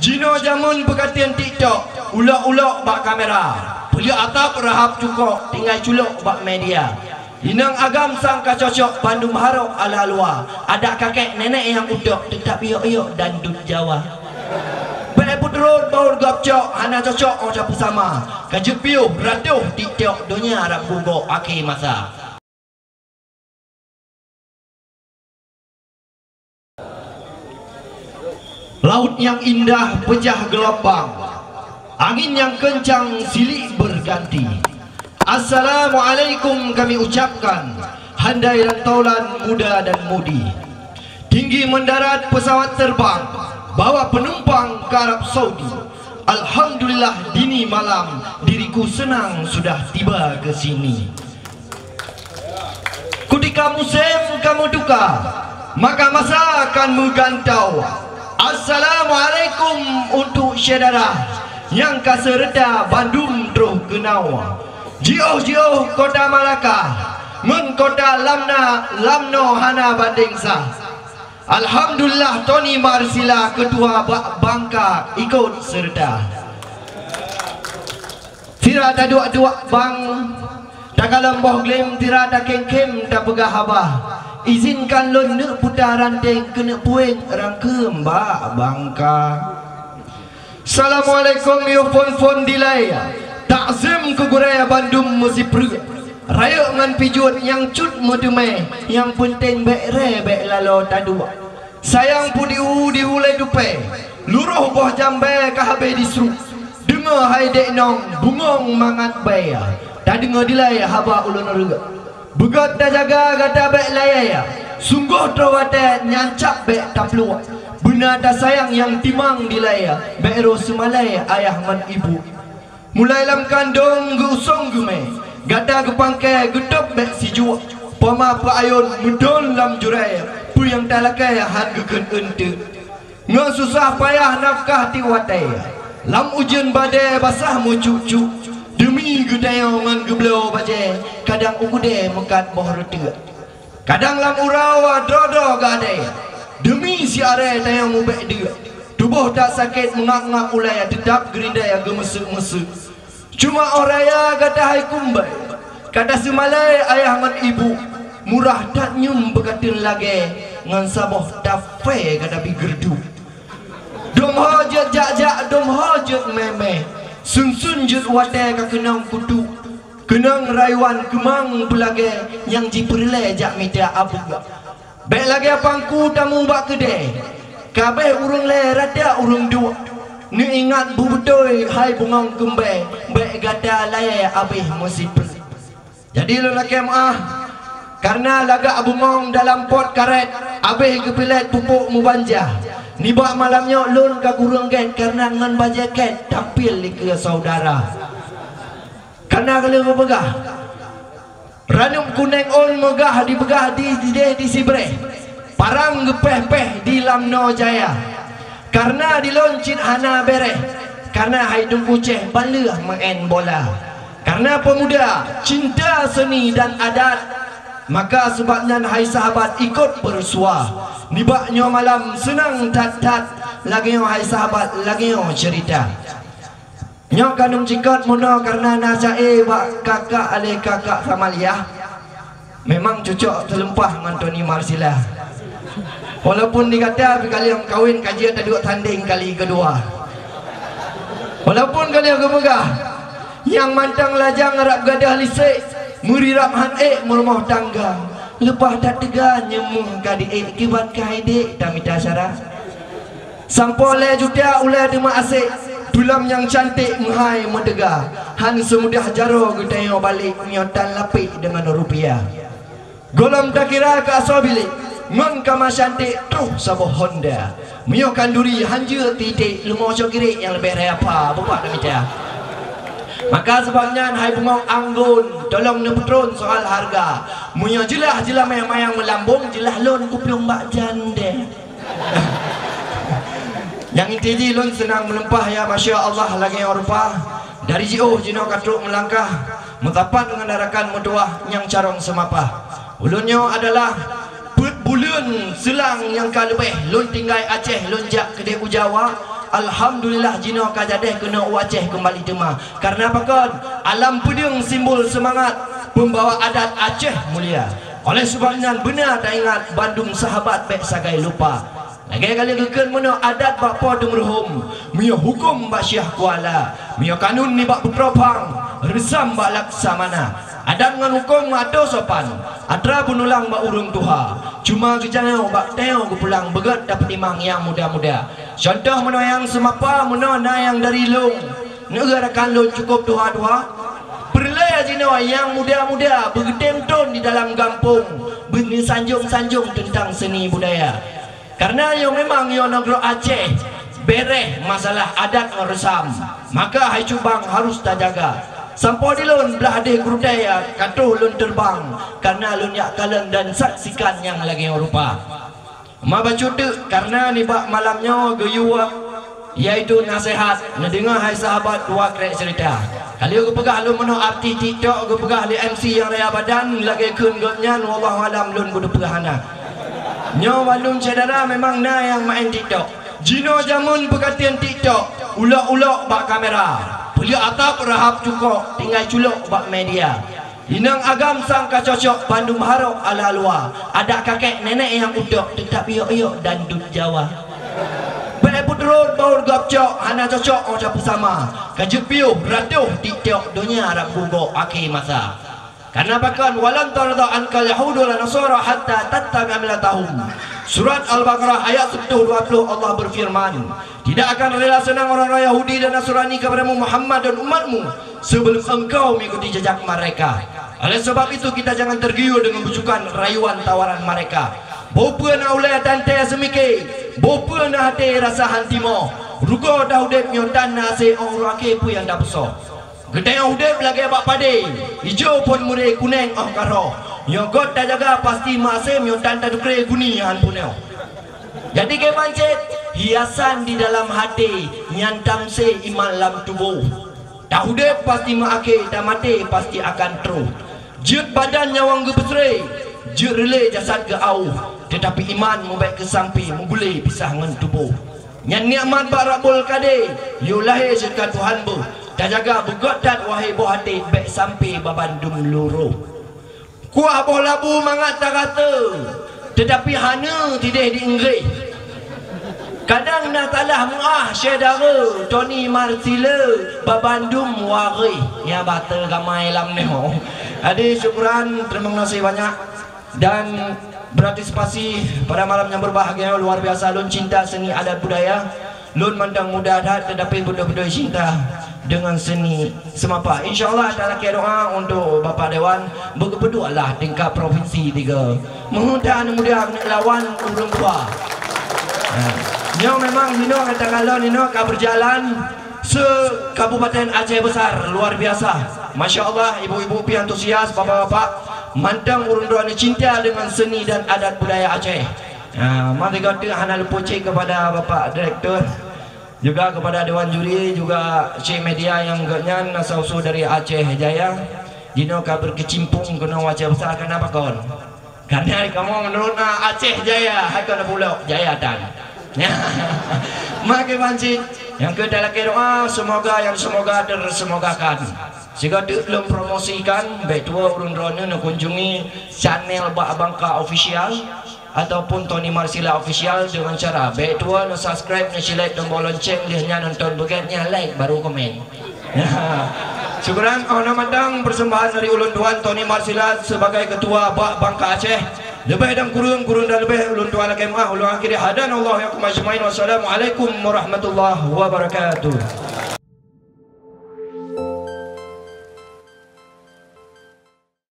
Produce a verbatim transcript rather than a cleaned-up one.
Jinoe jameun peukateun TikTok, ulok-ulok bak kamera. Peuleueh atap rahab cukok, tinggai culok bak media. Inong agam sang ka cocok, bandum harok ala luwa. Adak kakek nenek nyang utok, teutap yok-yok dandut Jawa. Bèk peutrok baur gop cok, hana cocok ôh tapeusama. Ka jeuet piôh ratoh TikTok, donya rab gugok akhé masa. Laut yang indah pecah gelombang, angin yang kencang silih berganti. Assalamualaikum kami ucapkan, handai rantaulan muda dan mudi. Tinggi mendarat pesawat terbang, bawa penumpang ke Arab Saudi. Alhamdulillah, dini malam diriku senang sudah tiba ke sini. Kutika musém ka meuduka, maka masa akan meugantau. Assalamualaikum untuk syedara nyang ka seureuta bandum troh keunau. Jiôh-jiôh Kota Malaka ngon Kota Lamna, Lamno hana bandeng sah. Alhamdulillah, Tony Marsila, ketua bak Bangka, ikot seureuta. Sira taduek-duek bang, takalon boh glém, sira takhém-khém tapeugah haba. Izinkan lôn neuk puta ranté keuneuk pueng rangkeum bak Bangka. Assalamualaikum yoh phon-phon dilèe. Takzim keu gurèe bandum meusipreuk. Rayeuk ngon pijuet nyang cut meuteumé, nyang peunteng bèk ré bèk laloe taduek. Sayang peudihu-dihu lé dupée, luroh boh jambée ka habéh disruek. Deungoe hai dék nong, bungong mangat bée, tadeungoe dilée haba ulôn reuek. Beugét tajaga gata bék layée, sunggoh troh watée nyan cap bék tapluek. Beuna tasayang nyang timang dilée, bék roh seumalée ayah ngon ibu. Mulai lam kandong geu-usông geumé, gata geupangké geutôb bék sijuek. Poma peuayôn meudôn lam jurée, peue nyang talakée hán geukheun eunteuk. Ngon susah payah nafkah tiep watée, lam ujeuen badée basah meucuk-cuk. Deumi geutanyoe ngon geubloe bajée, kadang u keudée meukat boh reuteuek. Kadang lam uroe droe-droe geuadée, deumi siarée tanyoe mubék deuk. Tuboh that sakét meungab-ngab ulée, teutap geurindée geumeuseuk-meuseuk. Cuma óh raya gata hai kumbée, ka taseumalée ayah ngon ibu, murah that nyoe beukateun lagée ngon saboh tapée gata bi geureuduek. Dum ho jeuet jak-jak, dum ho jeuet mé-mé, sön-sön jeuet watée ka keunong kutu. Keunong rayuan keumang peulagée nyang jipeureulée jak mita abeuek. Bék lagée pangku tamu bak keudée, ka béh ureuëng lhée rata ureuëng duek. Neuingat beubeutôi hai bungong keumbée, bék gata layée abéh meusipeue. Jadi lôn lakée meuáh, kareuna lagak bungong dalam pot karét, abéh geupilet pupuk mubanja. Nibak malam nyoe lôn ka kureueng gét kareuna ngon bajée két tampil dikeue syedara. Kareuna ka lheueh geupeugah, ranup kunéng ôn meugah dipeugah di dideh di Sibreh, parang geupéh-péh di Lamno Jaya. Kareuna di lôn cit hana béréh, kareuna hai Teungku Céh ban lheueh meu'en bola. Kareuna peumuda cinta seuni dan adat, maka sabab nyan hai sahabat ikot beureusuwa. Nibak nyoe malam seunang that-that, lagée nyoe hai sahabat, lagée nyoe ceurita. Nyoe ka lôn cikot meunoe kareuna na sa-e bak kakak aléh kakak Samaliah. Memang cocok teulimpah ngon Tony Marsila. Walaupun di gata pih ka lheueh meukawen ka jeuet taduek tandeng kali keudua. Walaupun ka lheueh geupeugah, nyang mantong lajang rab gadôh lisek, meurirab han ék meurumoh tangga. Leupah that teuga nyoe meuh ka di ék kiban keuhai dék tamita syara. Sampoe lhée juta ulée teuma asek, tulông nyang canték meuhai meuteuga, han seumudah jaroe geutanyoe balék meunyoe tan lapék deungon rupiah. Gohlom takira keu asoe bilék, ngon kama canték troh saboh honda. Meunyoe khanduri han jeuet titék, leumo cok girek nyang leubeh raya pha, beupat na mita. Maka sabab nyan hai bungong anggun, tolong neupeutron soal hareuga. Meunyoe jeulah jeulamé mayang meulambong, jeulah lôn kuplueng bak jandée. Nyang inti jih lôn seunang meulimpah, ya masya Allah, lagée nyoe rupa. Dari jiôh jinoe ka trok meulangkah, meusapat ngon rakan meutuwah nyang carông seumapa. Ulôn nyoe adalah peuet buleuen seulang nyang ka leubeh lôn tinggai Aceh, lôn jak keudeh u Jawa. Alhamdulillah, jinoe ka jadeh keunoe u Aceh keumbali teuma. Kareuna pakon? Alam peudeueng simbol seumangat peumbawa adat Aceh mulia. Oleh sabab nyan, beuna taingat bandum sahabat bék sagai lupa. Lagée ka lheueh geukheun meunoe, adat bak Po Teumeuruhom, meunyoe huköm bak Syiah Kuala, meunyoe kanun nibak Putroe Phang, reusam bak Laksamana. Adat ngon huköm meuatoe sopan, atra beunulang bak ureuëng tuha. Cuma geujayoe bak tanyoe geupulang, beugét tapeutimang nyang muda-muda. Contoh meunoe nyang seumapa, meunoe na nyang dari lôn, neueu rakan lôn cukôp tuha-tuha. Peureulée jinoe nyang muda-muda beugeutem thon di dalam gampông, beuneusanjong-sanjong teuntang seuni budaya. Kareuna nyoe memang nyoe nanggroe Aceh, béréh masalah adat ngon reusam, maka hai cubang harôh tajaga. Sampoe di lôn blah deh gurutée ka troh lôn teureubang, kareuna lôn jak kalon dan saksikan nyang lagée nyoe rupa. Ma bacut teuk, kareuna nibak malam nyoe geuyue, yaitu naseuhat, neudeungoe hai sahabat dua krek ceurita. Ka lheueh geupeugah lôn meunoe artis TikTok, geupeugah lé M C nyang raya badan, lagée kheun gobnyan, wallahu alam lôn beuteupeue hana. Nyoe bandum syedara memang na nyang maén TikTok. Jinoe jameun peukateuen TikTok, ulok-ulok bak kamera. Peuleueh atap rahab cukok, tinggai culok bak media. Inong agam sang ka cocok, bandum harok ala luwa. Adat kakek nenek nyang udok, teutap yok-yok dandut Jawa. Bék peutrok baur gop cok, hana cocok ôh tapeusama. Ka jeuet piôh ratoh TikTok, donya rab gugok akhé masa. Kareuna pakon? Walan tardha ankal yahudu wala nasara hatta tattabi'a millatahum. Surat Al-Baqarah ayat seratus dua puluh, Allah berfirman, "Tidak akan rela senang orang-orang Yahudi dan Nasrani kepadamu Muhammad dan umatmu sebelum engkau mengikuti jejak mereka. Oleh sebab itu, kita jangan tergiur dengan bujukan rayuan tawaran mereka." Boh peue na ulée tantée seumike, boh peue na até rasa han timoh. Rugoe dah udeb nyoe tan na asé, óh uroe akhé peue nyang tapeusoe. Geutanyoe udeb lagée bak padé, ijo phon muré, kuneng óh ka rhoh. Nyoe göt tajaga pasti meuasém, nyoe tan tatukré guni han peunoh. Jadi keu bancét, hiasan di dalam haté nyan tamsé iman lam tuboh. Taudeb pasti meuakhé, tamaté pasti akan troh. Jeuet badan nyawöng geupeusré, jeuet reulée jasad geuawöh, teutapi iman mubék keu sampé, meuguléh pisah ngon tuboh. Nyan nikmat bak Rabbul Kadé, yôh lahé jeuet ka Tuhan beuh. Tajaga beugöt that wahé boh até, bék sampé babandum lurôh. Kuah boh labu mangat tarate, teutapi hana tideh di Inggréh. Kadang na salah meuah syedara, Tony Marsila babandum waréh. Nyan bata gamai lam nyoe. Jadi syukuran, terima kasih banyak. Dan berpartisipasi pada malam yang berbahagia, luar biasa, lôn cinta seni adat budaya. Lôn mantong muda that, tetapi beutôi-beutôi cinta dengan seni seumapa. Insya Allah, talakée doa untuk Bapak Dewan, beugeupeudua lah tingkat provinsi tiga. Meuheuta aneuk muda keuneuk lawan ureuëng tuha. Ha. Nyoe memang jinoe kata kalon jinoe ka berjalan se-Kabupaten Aceh Besar, luar biasa. Masya Allah, ibu-ibu pi antusias, bapak-bapak, mantong ureuëng droeneuh cinta dengan seni dan adat budaya Aceh. Ha, mari gata hana luput cit kepada Bapak Direktur, juga kepada Dewan Juri, juga cik media nyang geuhnyan asai usoe dari Aceh Jaya. Jinoe ka berkecimpung keunoe u Aceh Besar, kenapa kon? Karena kamoe menurut na Aceh Jaya, hai kon Pulo Jaya tan. Maka bancit, nyang keu talakée doa, semoga yang semoga tersemogakan. Sigoe teuk lôn promosikan, bék tuwoe ureuëng droeneuh neukunjungi channel Bak Bangka Official ataupun Tony Marsila Official dengan cara bék tuwoe neu-subscribe, neucilek tombol lonceng, lheueh nyan nonton beugét nyan, like baru komen. Syukuran, oh na mantong persembahan dari ulôn tuan Tony Marsila sebagai ketua Bak Bangka Aceh. Leubeh dan kureueng, kureueng dan leubeh ulôn tuan lakée meuah, ulôn akhiri, hadanallahu wa iyyakum ajmain. Wassalamualaikum warahmatullahi wabarakatuh.